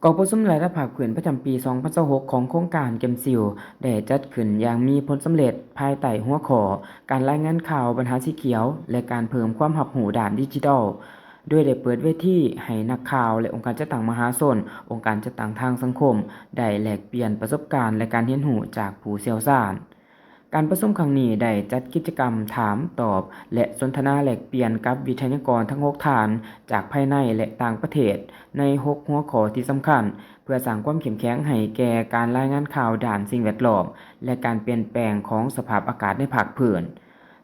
ກອງປະຊຸມລະດັບພາກພື້ນປະຈຳປີສອງພັນຊາວຫົກ ຂອງໂຄງການ ເກມຊິລ ໄດ້ຈັດຂຶ້ນຢ່າງມີຜົນສຳເລັດ ພາຍໃຕ້ຫົວຂໍ້ ການລາຍງານຂ່າວບັນຫາສີຂຽວ ແລະ ການເພີ່ມຄວາມຮັບຮູ້ດ້ານດິຈິຕອລ, ໂດຍໄດ້ເປີດເວທີໃຫ້ນັກຂ່າວ ແລະ ອົງການຈັດຕັ້ງມະຫາຊົນ, ອົງການຈັດຕັ້ງທາງສັງຄົມ ໄດ້ແລກປ່ຽນປະສົບການ ແລະ ການຮຽນຮູ້ຈາກຜູ້ຊ່ຽວຊານ. ການປະຊຸມຄັ້ງນີ້ໄດ້ຈັດກິດຈະກຳຖາມຕອບ ແລະ ສົນທະນາແລກປ່ຽນກັບວິທະຍາກອນທັງຫົກທ່ານ ຈາກພາຍໃນ ແລະ ຕ່າງປະເທດ ໃນຫົກຫົວຂໍ້ທີ່ສຳຄັນ ເພື່ອສ້າງຄວາມເຂັ້ມແຂງໃຫ້ແກ່ການລາຍງານຂ່າວດ້ານສິ່ງແວດລ້ອມ ແລະ ການປ່ຽນແປງຂອງສະພາບອາກາດໃນພາກພື້ນ.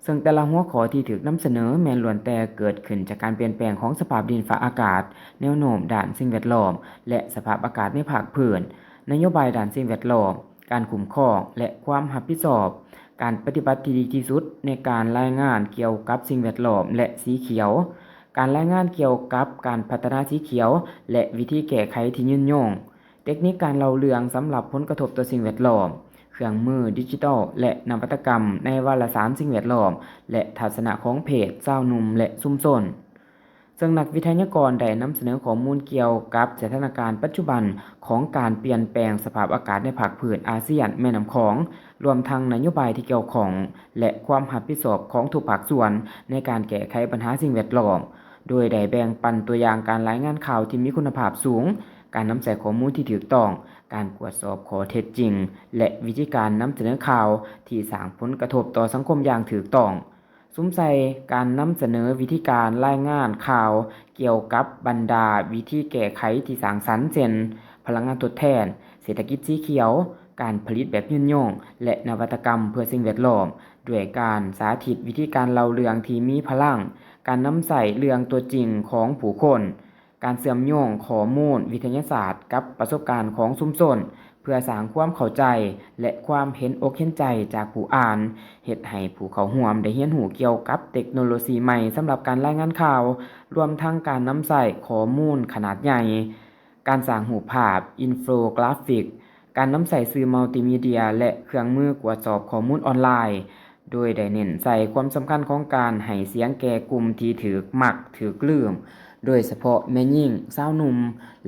ເຊິ່ງແຕ່ລະຫົວຂໍ້ທີ່ຖືກນຳສະເໜີແມ່ນລ້ວນແຕ່ເກີດຂຶ້ນຈາກການປ່ຽນແປງຂອງສະພາບດິນຟ້າອາກາດ, ແນວໂນ້ມດ້ານສິ່ງແວດລ້ອມ ແລະ ສະພາບອາກາດໃນພາກພື້ນ, ນະໂຍບາຍດ້ານສິ່ງແວດລ້ອມ, ການຄຸ້ມຄອງ ແລະ ຄວາມຮັບຜິດຊອບ, ການປະຕິບັດທີ່ດີທີ່ສຸດໃນການລາຍງານກ່ຽວກັບສິ່ງແວດລ້ອມ ແລະ ສີຂຽວ, ການລາຍງານກ່ຽວກັບການພັດທະນາສີຂຽວ ແລະ ວິທີແກ້ໄຂທີ່ຍືນຍົງ, ເຕັກນິກການເລົ່າເລື່ອງສຳລັບຜົນກະທົບຕໍ່ສິ່ງແວດລ້ອມ, ເຄື່ອງມືດິຈິຕອລ ແລະ ນະວັດຕະກຳໃນວາລະສານສິ່ງແວດລ້ອມ ແລະ ທັດສະນະຂອງເພດ, ຊາວໜຸ່ມ ແລະ ຊຸມຊົນ. ເຊິ່ງນັກວິທະຍາກອນໄດ້ນຳສະເໜີຂໍ້ມູນກ່ຽວກັບສະຖານະການປັດຈຸບັນຂອງການປ່ຽນແປງສະພາບອາກາດໃນພາກພື້ນອາຊຽນແມ່ນ້ຳຂອງ, ລວມທັງນະໂຍບາຍທີ່ກ່ຽວຂ້ອງ ແລະ ຄວາມຮັບຜິດຊອບຂອງທຸກພາກສ່ວນໃນການແກ້ໄຂບັນຫາສິ່ງແວດລ້ອມ, ໂດຍໄດ້ແບ່ງປັນຕົວຢ່າງການລາຍງານຂ່າວທີ່ມີຄຸນນະພາບສູງ, ການນຳໃຊ້ຂໍ້ມູນທີ່ຖືກຕ້ອງ, ການກວດສອບຂໍ້ເທັດຈິງ ແລະ ວິທີການນຳສະເໜີຂ່າວທີ່ສ້າງຜົນກະທົບຕໍ່ສັງຄົມຢ່າງຖືກຕ້ອງ. ສຸມໃສ່ການນຳສະເໜີວິທີການລາຍງານຂ່າວກ່ຽວກັບບັນດາວິທີແກ້ໄຂທີ່ສ້າງສັນ ເຊັ່ນ ພະລັງງານທົດແທນ, ເສດຖະກິດສີຂຽວ, ການຜະລິດແບບຍືນຍົງ ແລະ ນະວັດຕະກຳເພື່ອສິ່ງແວດລ້ອມ, ດ້ວຍການສາທິດວິທີການເລົ່າເລື່ອງທີ່ມີພະລັງ, ການນຳໃຊ້ເລື່ອງຕົວຈິງຂອງຜູ້ຄົນ, ການເຊື່ອມໂຍງຂໍ້ມູນວິທະຍາສາດກັບປະສົບການຂອງຊຸມຊົນ ເພື່ອສ້າງຄວາມເຂົ້າໃຈ ແລະ ຄວາມເຫັນອົກເຫັນໃຈຈາກຜູ້ອ່ານ, ເຮັດໃຫ້ຜູ້ເຂົ້າຮ່ວມໄດ້ຮຽນຮູ້ກ່ຽວກັບເຕັກໂນໂລຊີໃໝ່ສຳລັບການລາຍງານຂ່າວ, ລວມທັງການນຳໃຊ້ຂໍ້ມູນຂະໜາດໃຫຍ່, ການສ້າງຮູບພາບ, ອິນໂຟກຣາຟິກ, ການນຳໃຊ້ສື່ມັລຕິມີເດຍ ແລະ ເຄື່ອງມືກວດສອບຂໍ້ມູນອອນລາຍ. ໂດຍໄດ້ເນັ້ນໃສ່ຄວາມສຳຄັນຂອງການໃຫ້ສຽງແກ່ກຸ່ມທີ່ຖືກມັກ, ຖືກລືມ, ໂດຍສະເພາະແມ່ຍິງ, ຊາວໜຸ່ມ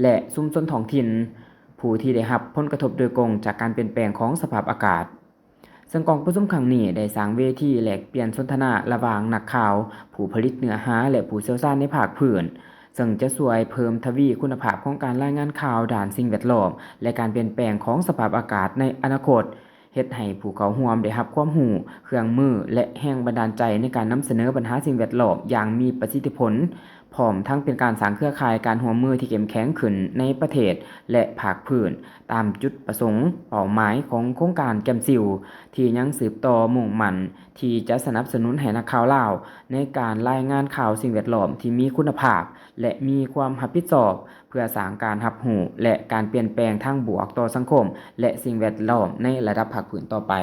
ແລະ ຊຸມຊົນທ້ອງຖິ່ນ, ຜູ້ທີ່ໄດ້ຮັບຜົນກະທົບໂດຍກົງຈາກການປ່ຽນແປງຂອງສະພາບອາກາດ. ເຊິ່ງກອງປະຊຸມຄັ້ງນີ້ໄດ້ສ້າງເວທີແລກປ່ຽນສົນທະນາລະຫວ່າງນັກຂ່າວ, ຜູ້ຜະລິດເນື້ອຫາ ແລະ ຜູ້ຊ່ຽວຊານໃນພາກພື້ນ, ເຊິ່ງຈະຊ່ວຍເພີ່ມທະວີຄຸນນະພາບຂອງການລາຍງານຂ່າວດ້ານສິ່ງແວດລ້ອມ ແລະ ການປ່ຽນແປງຂອງສະພາບອາກາດໃນອະນາຄົດ. ເຮັດໃຫ້ຜູ້ເຂົ້າຮ່ວມໄດ້ຮັບຄວາມຮູ້, ເຄື່ອງມື ແລະ ແຮງບັນດານໃຈໃນການນຳສະເໜີບັນຫາສິ່ງແວດລ້ອມຢ່າງມີປະສິດທິຜົນ, ພ້ອມທັງເປັນການສ້າງເຄືອຂ່າຍການຮ່ວມມືທີ່ເຂັ້ມແຂງຂຶ້ນໃນປະເທດ ແລະ ພາກພື້ນ, ຕາມຈຸດປະສົງເປົ້າໝາຍຂອງໂຄງການ ເກມຊິລ ທີ່ຍັງສືບຕໍ່ມຸ່ງໝັ້ນທີ່ຈະສະໜັບສະໜູນໃຫ້ນັກຂ່າວລາວໃນການລາຍງານຂ່າວສິ່ງແວດລ້ອມທີ່ມີຄຸນນະພາບ ແລະ ມີຄວາມຮັບຜິດຊອບ ເພື່ອສ້າງການຮັບຮູ້ ແລະ ການປ່ຽນແປງທາງບວກຕໍ່ສັງຄົມ ແລະ ສິ່ງແວດລ້ອມໃນລະດັບພາກພື້ນຕໍ່ໄປ.